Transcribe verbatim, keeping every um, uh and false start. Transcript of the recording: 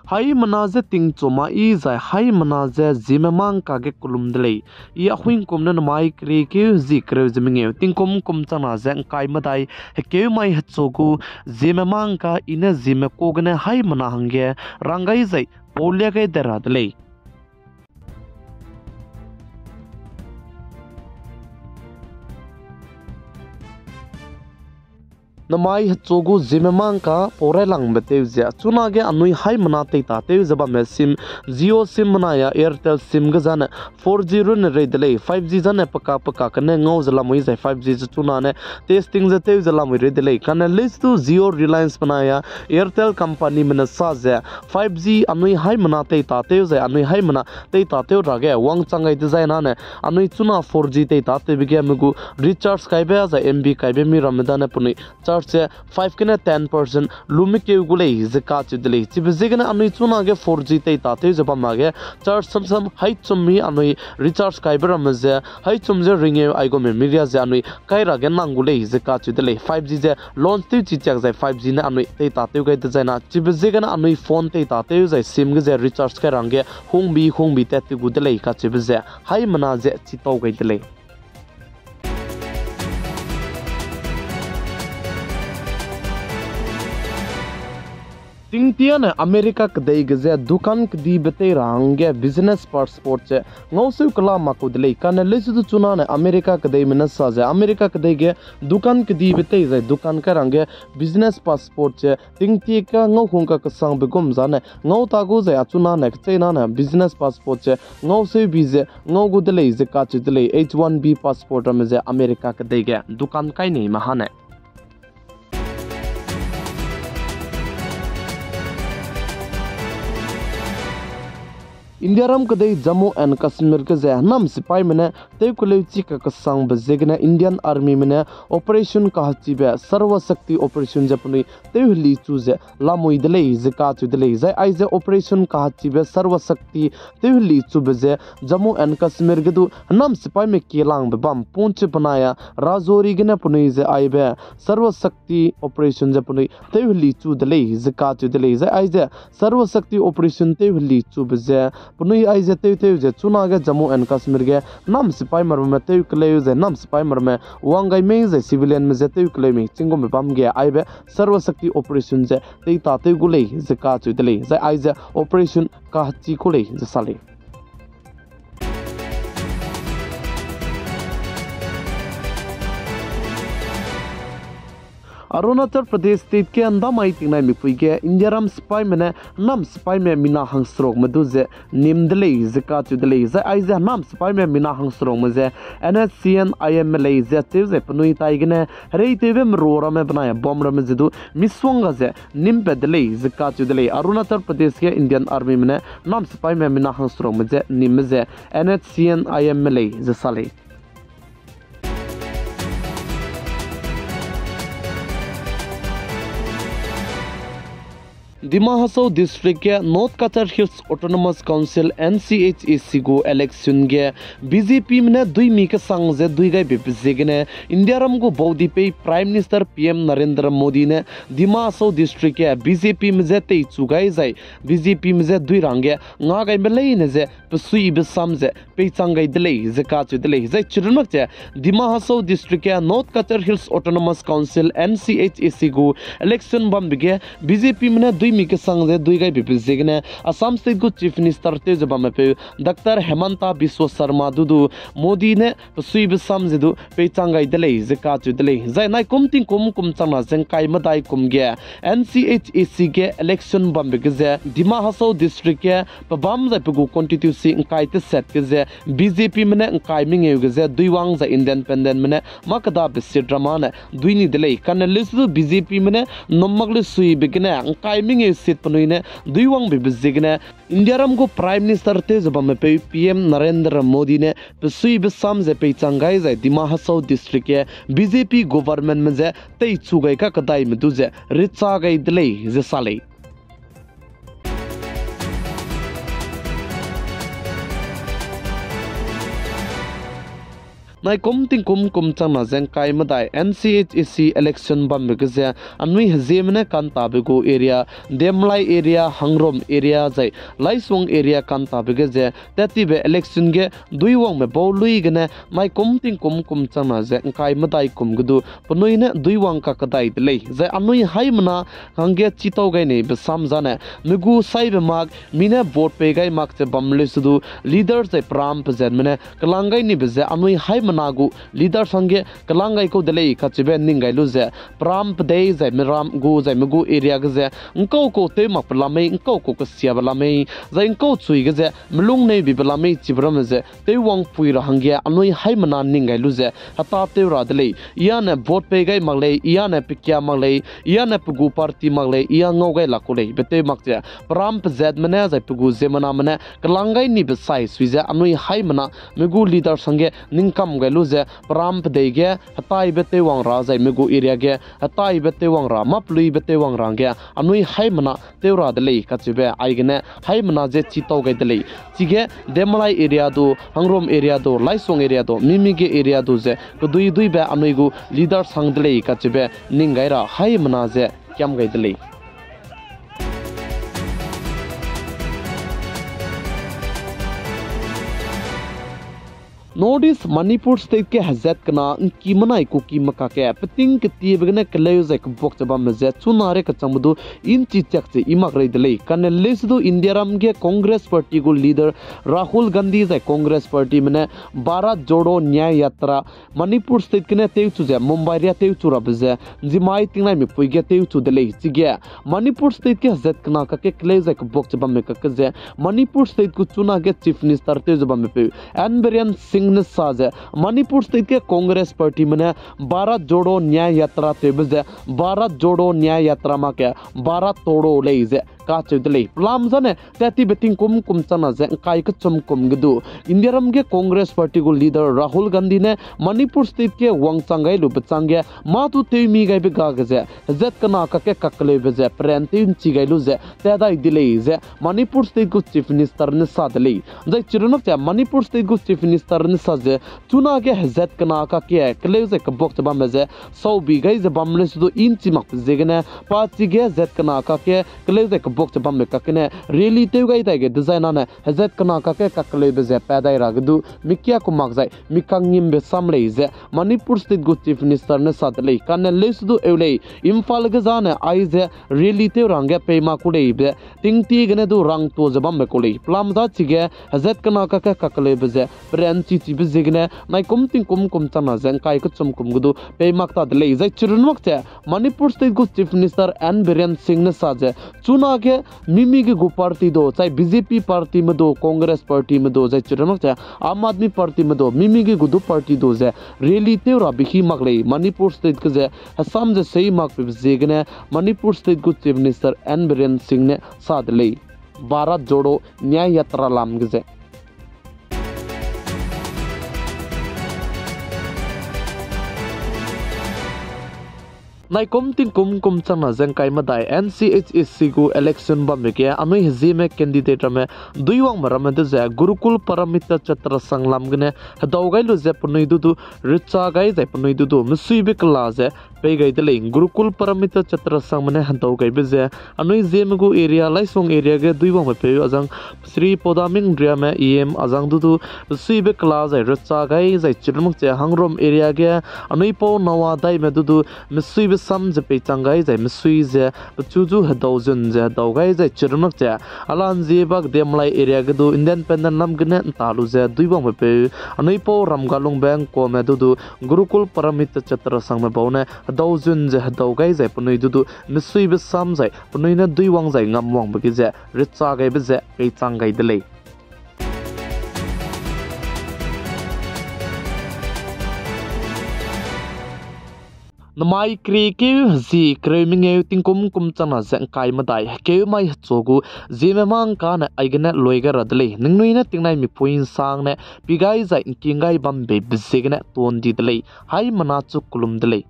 Haimena je tingchu ma i zai haimena je Zeme mangka ge kelum de lei. I Ahuingkum ne namai keriekeu zi kereu ze mengeu, tingkum kum changna ze ngkai medai, hekeu mai hechu gu Zeme mangka i ne Zeme ka gene haimena hangge rang gai zai paulia gai de ra de lei. Namai hechu gu Zeme mangka pau railangbe tew ze chunage anui haimena teitatew ze bamme sim, Jio sim mena ya Airtel sim ge zane four G runne rei de lei, five G zane peka peka kene ngau ze lamui zai five G ze chunane testing ze tew ze lamui rei de lei. Kane leuse du Jio, Reliance mena ya Airtel companyme ne sa ze five G anui haimena teitatew zai anui haimena teitatew rage wangchang gai dezai nane anui chuna four G teitatewbe ge me gu recharge kaibe zai M B kaibe mi ramme dane penui charge ze five gene ten percent lume keu gu lei ze kacheu de lei. Chibe ziegene anui chunage four G teitatew ze bam mage charge samsam haichum mi anui recharge kaibe ramme ze haichum ze ringeu aigume miria ze anui kai rage nang gu lei ze kacheu de lei. Five G ze launch tew chi chiak zai five G ne anui teitatew gai dezai na chibe ziegene anui phone teitatew zai sim ge ze recharge kai rangge hungbi hungbi tat te gu de lei kacheube ze haimena ze chitau gai de lei. Tingtiane America kedei ge ze dukan kedibe tei ra hangge business passport ze ngauseu kela mak kau de lei. Kane leuse du chunane America kedeime ne sa ze America kedei ge dukan kedibe tei zai dukan kai ra hangge business passport ze tingtie ka ngau hung kakesangbe gum zane ngau ta gu zai achunane kecheinane business passport ze ngauseu bi ze ngau gu de lei ze kacheu de lei. H one B passport ramme ze America kedei ge dukan kai neime hane Indiaram kedei Jammu and Kashmir ge ze henam sipaime ne tewkeleu chi kakesangbe ziegene Indian Armyme ne operation kahachibe Sarva Shakti operation ze penui tewheli chu ze lamui de lei ze kacheu de lei. Zai aize operation kahachibe Sarva Shakti tewheli chube ze Jammu and Kashmir ge du henam sipaime kielangbe bam Poonch benai a Rajouri gene penui ze aibe Sarva Shakti operation ze penui tewheli chu de lei ze kacheu de lei. Zai aize Sarva Shakti operation tewheli chube ze penui aize tewtew ze chunage Jammu and Kashmir ge henam sipaime ramme tewkeleu ze henam sipaime ramme wang gai mei zai civilianme ze tewkeleu mei chinggumme bam ge aibe Sarva Shakti operation ze teitatew gu lei ze kacheu de lei. Zai aize operation kahachi ku lei ze sa lei. Arunachal Pradesh state ge ndamai tingnai mipui ge Indiaram sipaime ne henam sipaime mina hangserukme du ze nim de lei ze kacheu de lei. Zai aize henam sipaime mina hangserukme ze N S C N I M me lei ze cheu zai penui tai gene hereitewbe meru ramme benai bomb ramme ze du misongga ze nimpat de lei ze kacheu de lei. Arunachal Pradesh ge Indian Armyme ne henam sipaime mina hangserukme ze nimme ze N S C N I M me lei ze sa lei. Dima Hasao District ge North Cachar Hills Autonomous Council, N C H A C gu election ge B J Pme ne duimi kesang ze dui gaibe ziegene Indiaram gu baudipei Prime Minister P M Narendra Modi ne Dima Hasao District ge B J Pme je teichu gai zai B J Pme je dui ra hangge nga gaibe leine ze pesuibe sam ze peichang gai de lei ze kacheu de lei. Zai chirunmak ze Dima Hasao District ge North Cachar Hills Autonomous Council, N C H A C gu election bambe ge B J Pme ne duimi kesang ze dui gaibe ziegene Assam State gu Chief Minister tew ze bamme peu Doctor Himanta Biswa Sarma du du Modi ne pesuibe sam ze du peichang gai de lei ze kacheu de lei. Zai naikum tingkum kum changna ze ngkai medai kum ge N C H A C ge election bambe ge ze Dima Hasao District ge pebam zai pe gu constituency ngkai teset ge ze B J Pme ne ngkai mengeu ge ze duiwang zai independentme ne mâ kedabe seat ramane dui ni de lei. Kane leuse du B J Pme ne nnum mak le suibe gene ngkai mengeu seat penui ne duiwangbe ziegene Indiaram gu Prime Minister tew ze bamme peu P M Narendra Modi ne pesuibe sam ze peichang gai zai Dima Hasao District ge B J P governmentme je teichu gai kakedaime du ze recha gai de lei ze sa lei. Naikum tingkum kum changna ze ngkai medai N C H A C election bambe ge ze anui hezieme ne Kantabe gu area, Demlai area, Hangrom area zai Laisong area Kantabe ge ze tattibe election ge duiwangme bau lui gene naikum tingkum kum changna ze ngkai medai kum ge du penui ne duiwang kakedai de lei. Zai anui haimena hangge chitau gai nei be sam zane, me gu saibe mak, mi ne vote pei gai mak ze bam leu se du, leader zai peram pezatme ne kelang gai nibe ze anui haimena gu leader hangge kelang gai kau de lei kacheube ning gai lu ze, peram pedei zai meram gu zai me gu area ge ze, ngkau kau tew makbe lamei, ngkau kau kesiabe lamei, zai ngkau chui ge ze melung neibibe lamei chibe ramme ze, tewwang pui ra hangge anui haimena ning gai lu ze, heta tew ra de lei, iane vote pei gai mak lei, iane pekia mak lei, iane pe gu party mak lei, ia ngau gai lak ku lei, be tew mak ze, peram pezatme ne zai pe gu ziemmename ne kelang gai nibe sai sui ze anui haimena me gu leader hangge ningkam gai lu ze, peram pedei ge hetaibe tewwang ra zai me gu area ge hetaibe tewwang ra, mâ peluibe tewwang ra hangge anui haimena tew ra de lei kacheube aigene haimena ze chitau gai de lei. Chige Demlai area du, Hangrom area du, Laisong area du, mimi ge area du ze kedui duibe anui gu leader hang de lei kacheube ning gai ra haimena ze kiam gai de lei. North East Manipur State ge hezat kena ngki menai Kuki mekak ge peting ketiebe gene keleu zai kebuak ze bamme ze chuna rei kechangbe du inchi chak ze i mak rei de lei. Kane leuse du Indiaram ge Congress Party gu leader Rahul Gandhi zai Congress Partyme ne Bharat Jodo Nyay Yatra Manipur State gene tewchu ze Mumbai ria tewchu rabe ze nzimai tingnai mipui ge tewchu de lei. Chige Manipur State ge hezat kena kakge keleu zai kebuak ze bamme kakge ze Manipur State gu chunage Chief Minister tew ze bamme peu N Biren Singh ne sa ze Manipur State ge Congress Partyme ne Bharat Jodo Nyay Yatra tewbe ze Bharat Jodo Nyay Yatra mak ge Bharat Todo lei ze kacheu de lei. Pelam zane tattibe tingkum kum changna ze ngkai kechum kum ge du Indiaram ge Congress Party gu leader Rahul Gandhi ne Manipur State ge wangchang gai lube changge mâ du tewmi gaibe ga ge ze hezat kena kakge kakeleube ze peran tew nchi gai lu ze tat dai de lei ze Manipur State gu Chief Minister ne sa de lei. Zai chirunmak ze Manipur State gu Chief Minister ne sa ze chunage hezat kena kakge keleu zai kebuak ze bamme ze saubi gai ze bam leu se du inchi makbe ziegene pa chige hezat kena kakge keleu zai kebuak ze bamme kakgene rally tew gai dai ge dezainane hezat kena kakge kakeleube ze pat dai ra ge du mikia ku mak zai mikang ngimbe sam lei ze Manipur State gu Chief Minister ne sa de lei. Kane leuse du eu lei, Imphal ge zane aize rally tew ra hangge pei mak ku lei be tingtie gene du rangtuâ ze bambe ku lei. Pelam za chige hezat kena kakge kakeleube ze peran chichibe ziegene naikum tingkum kum changna ze ngkai kechum kum ge du pei mak ta de lei. Zai chirunmak ze Manipur State gu Chief Minister N Biren Singh ne sa ze chunage mimi ge gu party du, chai B J P partyme du, Congress partyme du, zai chirunmak ze Aam Aadmi partyme du, mimi ge gu du party du ze rally tew rabe hi mak lei. Manipur State ge ze hesam ze sei makbe ziegene Manipur State gu Chief Minister N Biren Singh ne sa de lei. Bharat Jodo Nyay Yatra lam ge ze naikum tingkum kum changna ze ngkai medai N C H A C gu election bambe ge anui hezieme candidate ramme duiwangme ramme de ze Gurukul Paramita Chhatra Sangh lam gene hedau gai lu ze penui du du richa gai zai penui du du mesuibe kela ze pei gai de lei. Gurukul Paramita Chhatra Sanghme ne hedau gaibe ze anui Zeme gu area, Laisong area ge duiwangbe peu azang Shri Podaming Riame E M azang du du mesuibe kela zai richa gai zai chirunmak ze Hangrom area ge anui pau Nawa Daime du du mesuibe sam ze peichang gai zai mesui ze pechu zu hedau zun ze hedau gai zai chirunmak ze alanzie bak Demlai area ge du independent lam gene nta lu ze duiwangbe peu anui pau Ramgalungbe Ngkuame du du Gurukul Paramita Chhatra Sanghme bau ne hedau zun ze hedau gai zai penui du du mesuibe sam zai penui ne duiwang zai ngamwangbe ge ze richa gaibe ze peichang gai de lei. Namai kri keu zi kereu mengeu tingkum kum changna ze ngkai medai keu mai hechu gu Zeme mangkane aigene lui gai ra de lei. Ningnui ne tingnai mipui nsangne pi gai zai ngking gai bambe be ziegene tuan di de lei. Haimena chu kelum de lei.